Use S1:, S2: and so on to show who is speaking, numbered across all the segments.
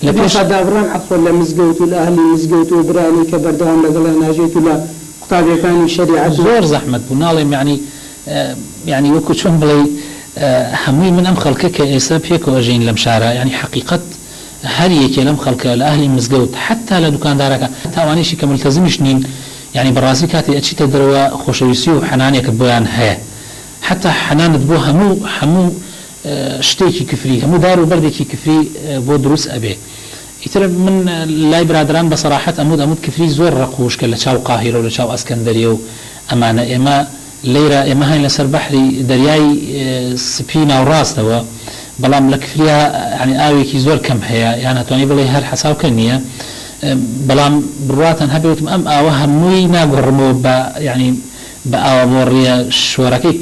S1: لە پێش.
S2: مامۆستا دابڕان عەفوەن لە مزگەوت و لە ئەهلی مزگەوت و برانی کە بەردەوام لەگەڵیان ناژیت و لە قوتابیەکانی شەریعەت و.
S1: زۆر زەحمەت بوو ناڵێم یەعنی یەعنی وەکو چۆن بڵێی هەمووی من ئەم خەڵکە کە ئێستا پێکەوە ئەژین لەم شارە یەعنی حەقیقەت هەر یەکێ لەم خەڵکە لە ئەهلی مزگەوت حەتا لە دوکاندارەکان حەتا ئەوانەیشی کە مولتەزمیش نین یەعنی بەڕاستی کاتێ ئەچیتە دەرەوە خۆشەویستی و حەنانێکت بۆیان هەیە حەتا حەنانت بۆ هەموو هەموو شتێکی کفری هەموو دار و بەردێکی کفری بۆ دروست ئەبێ ئیتر من لای برادەران بە سەراحەت ئەموت ئەموت کفری زۆر ڕەق و وشکە لە چاو قاهیرە و لە چاو ئەسکەندەریە و ئەمانە ئێمە لەیرە ئێمە هەین لەسەر بەحری دەریای سپی ناوڕاستەوە بەڵام لە کفریا یانی ئاوێکی زۆر کەم هەیە یان ئەتوانی بڵێی هەر حەساوکە نییە بەڵام بڕواتان هەبێ وتم ئەم ئاوە هەمووی ناگۆڕمەوە بە یانی بە ئاوە بۆڕیە شۆرەکەی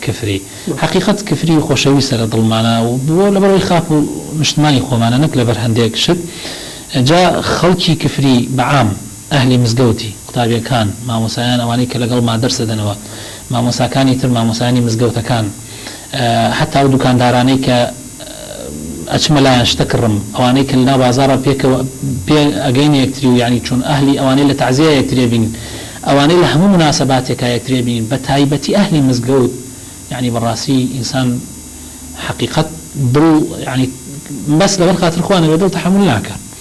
S1: کفری حەقیقەت کفری خۆشەویستە لە دڵمانا و بۆ لەبەرئەوەی خاک و نیشتمانی خۆمانە نەک لەبەر هەندێک شت جا خەڵکی کفری بە عام ئەهلی مزگەوتی قوتابیەکان مامۆسایان ئەوانەی کە لەگەڵما دەرس دەدەنەوە مامۆساکانی تر مامۆسایانی مزگەوتەکان هەتا ئەو دوکاندارانەی کە ئەچمە لایان شتە کڕم ئەوانەی کە لەناو بازاڕا پێکەوە پێ ئەگەینە یەکتری و یانی چۆن ئەهلی ئەوانەی لە تەعزیە یەکتری ئەبینین ئەوانەی لە هەموو موناسەباتێکا یەکتری ئەبینین بە تایبەتی ئەهلی مزگەوت یانی بەڕاستی ئینسان حەقیقەت دڵ یانی بەس لەبەر خاتر خوا نەبێ دڵ تەحەمول ناکا.